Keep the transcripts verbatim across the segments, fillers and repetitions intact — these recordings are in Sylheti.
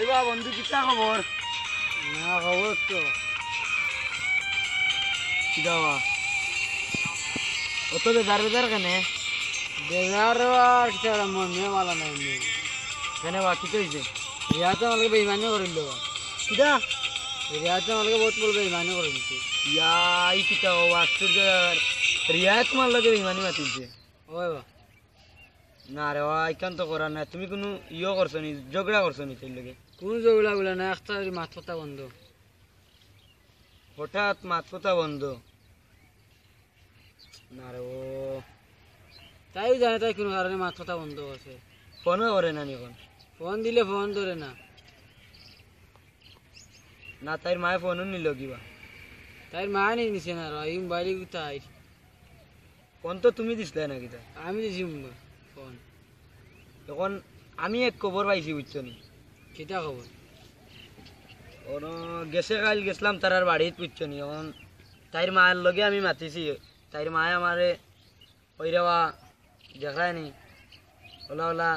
এ বা বন্ধু, কিতা খবর? না, খবর তো। কিতা বা? অত বেজার বেজার কেনে? বেজার আর কিতা, মন নিয়া ভালা নাই নি। কেনে বা, কিতা অইছে? রিয়াতে আমার লগে বেইমানি করিল বা। কিতা? রিয়াতে আমার লগে বহুত বড় বেইমানি করিল। ইয়া, ই কিতা বা, আশ্চর্য ব্যাপার। রিয়ায় তুমার লগে বেইমানি মাতিছে? ওই বা। না রে বা, ইখান তো করার না। তুমি কুনু ইয়ো করছো নি, ঝগড়া করছো নি তাইর লগে? কুনু ঝগড়া গুলা না, একটা মাত কথা বন্ধ। হঠাৎ মাত কথা বন্ধ? না রে ও। তাইও জানে তাই কুনু কারণে মাত কথা বন্ধ করছে। ফোনও করে না নি অখন? ফোন দিলে ফোন ধরে না। না, তাইর মায়ে ফোনও নিল কিবা? তাইর মায়ে নি নিছে না রে, ই মোবাইল তাইর। ফোন তো তুমি দিছলায় না কিতা? আমি দিছি মোবাইল, ফোন। অখন আমি এক খবর পাইছি, বুঝছো নি? কিতা খবর? অনো গেছে কাইল গেছলাম তারার বাড়িত, বুঝছো নি? অখন তাইর মার লগে আমি মাতিছি, তাইর মায়ে আমারে কইরা বা দেখরায় নি, ওলা ওলা,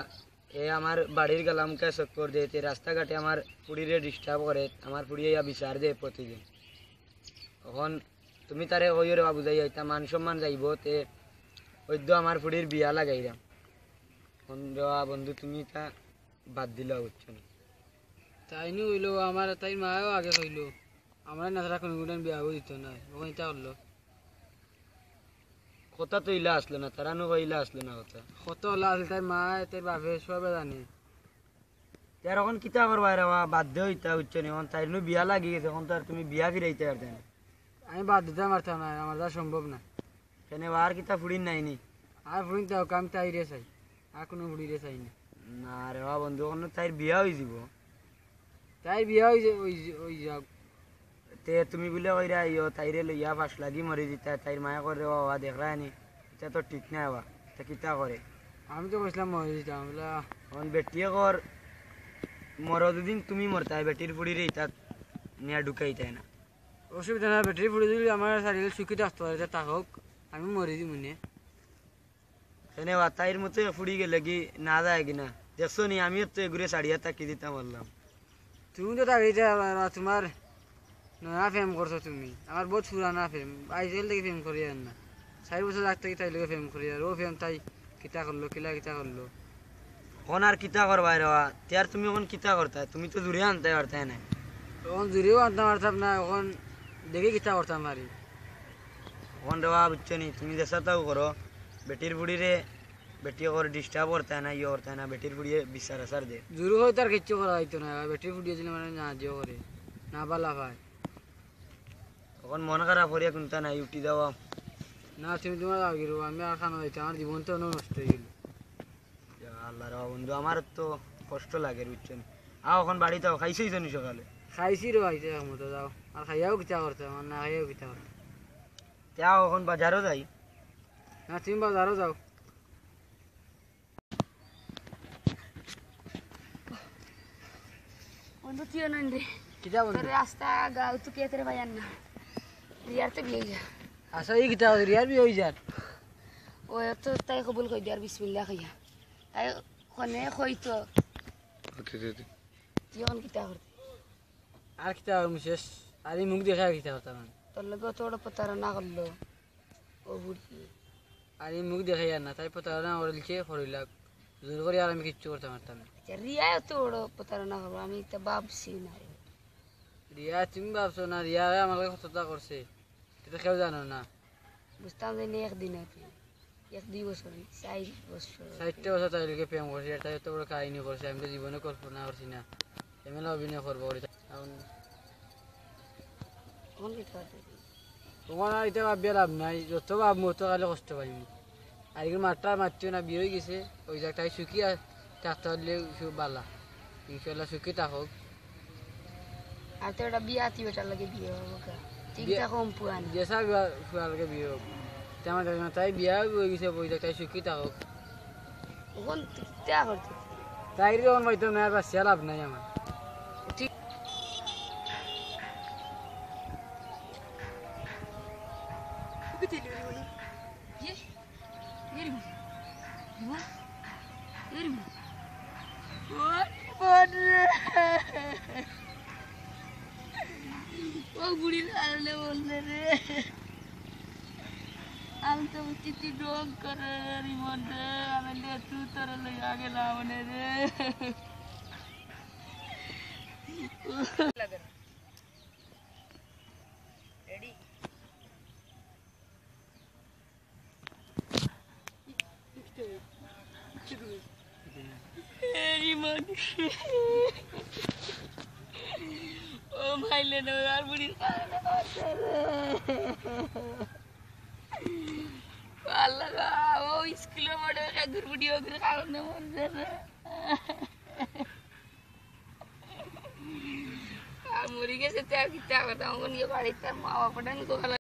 এ আমার বাড়ির গালামুখা চক্কর দে, তে রাস্তাঘাটে আমার ফুড়িরে disturb করে, আমার ফুড়িয়ে ইয়া বিচার দে প্রতিদিন। অখন তুমি তারে কইও রে বা বুঝাইয়া, ইতা মান সম্মান যাইবো, তে অইদ্য আমার ফুড়ির বিয়া লাগাইরাম। অখন রে বা বন্ধু, তুমি ইতা বাদ দিলাও, বুঝছো নি? তাইনু অইলো, আমার তাইর মায়ও আগে কইলো, আমার নাছাড়া কুনু গুটান বিয়াও দিতো নায়, অখন ইতা করলো। কথা তো ইলা আছলো না, তারা নু কইলা আছলো না কথা। কথা অলা আছিল, তাইর মায়, তাইর বাপে সবে জানে। তে আর অখন কিতা করবায় রে বা, বাদ দেও ইতা, বুঝছো নি? অখন তাইর নু বিয়া লাগি গেছে, অখন তো আর তুমি বিয়া ফিরাইতায় পারতায় না। আমি বাদ দিতাম পারতাম না, আমার দ্বারা সম্ভব না। কেনে বা, আর কিতা ফুড়ির নাই নি? আর ফুড়ির তো আমি তাইরে চাই, আর কুনু ফুড়িরে চাই না। না রে বা বন্ধু, অখন তাইর বিয়া অইযিবো। তাইর বিয়া অই যা-, অই যা-, অই যাউক। তে তুমি বুলে কইরায় ইয়ো, তাইরে লইয়া ফাশ লাগি মরি যিতায়, তাইর মায়ে কয় রে বা, দেখরায় নি, ইতা তো ঠিক নায় বা, তে কিতা করে? আমি তো কইছলাম মরি যিতাম, বুলে অখন বেটিয়ে কর, মরো যুদি তুমি মরতায়, বেটির ফুড়িরে ইতাত নিয়া ঢুকাইতায় না। অসুবিধা নাই, বেটির ফুড়ি যুদি আমার চাইরোগু সুখী থাকতো পারে, তে থাকউক, আমি মরি যিমু নে। কেনে বা, তাইর মতো ফুড়ি গেলেগি না যায় কি না? দেখছো নি, আমিও তো এগুরে ছাড়িয়া থাকি দিতাম পারলাম। তুমি তো থাকি দিতায় পারলায়, তুমার নয়া প্রেম করছো তুমি, আমার বউত পুরানা প্রেম, আইজকাইল থাকি প্রেম করিয়ার না। চাইর বছর আগ থাকি তাইর লগে প্রেম করিয়ার, অউ প্রেম তাই কিতা করলো, কিলা কিতা করলো। অখন আর কিতা করবায় রে বা? তে আর তুমি অখন কিতা করতায়? তুমি তো জুরে আনতায় পারতায় নায়। অখন জুরেও আনতাম পারতাম না, অখন দেখি কিতা করতাম পারি। অখন রে বা, বুঝছো নি, তুমি যেছা তাও করো, বেটির ফুড়িরে, বেটিয়ে কর disturb করতায় না, ইয়ে করতায় না, বেটির ফুড়িয়ে বিচার আচার দে। জুরে অইতো আর কিচ্ছু করা অইতো না, বেটির ফুড়িয়ে যদি মানে না দিও করে, না বালা পায়। অখন মন খারাপ করিয়া কুন্তা নাই, উঠি যাও। না, তুমি তুমার যাওগি রে বা, আমি আর কানো যাইতাম, আমার জীবন তো অনো নষ্ট অইগেলো। ইয়া আল্লাহ রে বা বন্ধু, আমার তো কষ্ট লাগে, বুঝছো নি? আও অখন বাড়িত আও, খাইছো তো নি সকালে? খাইছি রে বা, আইতে এক মুঠো যাও। আর খাইয়াও কিতা করতাম, আর না খাইয়াও কিতা করতাম। তে আও অখন বাজারো যাই। না, তুমি বাজারো যাও। বন্ধু, তুইও নন রে। কিতা বন্ধু? তোর রাস্তা গাঁও তো কে তোরে ভাই আর না। রিয়ার তো বিয়া অই যা। আচ্ছা, ই কিতা, রিয়ার বিয়া অই যার? ও তো তাই কবুল কই দিয়ার বিসমিল্লাহ কইয়া। তাই কনে কই তো। ওকে, ওকে, ওকে। তুই অখন কিতা করতে? আর কিতা করমু শেষ? আর ই মুখ দেখাই আর কিতা করতাম আমি? তোর লগে অত বড় প্রতারণা করলো। ও বুড়ি। আর ই মুখ দেখাইয়ার না, তাই প্রতারণা করিলছে, করিলাক। জোর করি আর আমি কিচ্ছু করতাম পারতাম না। আচ্ছা, রিয়ায় অত বড় প্রতারণা করবো, আমি ইতা ভাবছি না রে। রিয়া, তুমি ভাবছো না, রিয়া আমার লগে কততা করছে, ইতা তো কেউ জানো না। বুঝতাম যে নি একদিন অইতে, এক দুই বছর, চাইর বছর। চাইরটা বছর তাইর লগে প্রেম করছি, আর তাই অত বড় কাহিনী করছে, আমি তো জীবনে কল্পনা করছি না। এমন অভিনয় করবো করি। এখন অখন কিতা করতে? অখন আর ইতা ভাবিয়া লাভ নাই, যত ভাবমু অত খালি কষ্ট পাইমু। আর ইগুন মাততা মাতিও না, বিয়া অই গেছে, অউ যাক, তাই সুখী আর থাকতে পারলে সু-, বালা। ইনশাআল্লাহ সুখী থাকউক। আর তো এটা বিয়া তুই বেটার লগে বিয়া অইবো কা? বিয়া, তিনটা কম পুয়ানি। যেছা বিয়া, পুয়ার লগে বিয়া অউক। তে আমার দাদা তাই বিয়া অই গেছে, অউ যাক, তাই সুখী থাকউক। অখন কিতা করতে? তাইরে অখন পাইতাম না, আর বাঁচিয়া লাভ নাই আমার। ঠিক। মরে। ও বুড়ি লালে বললে রে। আমি তো উচিত ডোক করে রে, রিমন রে। আমি লে তুই তোর লই আগে না মনে রে। রেডি। এই মানে, ও মাইলে না, আর বুড়ির কারণে মরছে রে। আল্লাহ গো, ও স্কুলে পড়ে, খেজুর বুড়ি ওগুলোর কারণে মরছে রে। আর মরি গেছে, তে আর কিতা করতাম? এখন গিয়ে বাড়িতে তার মা বাবা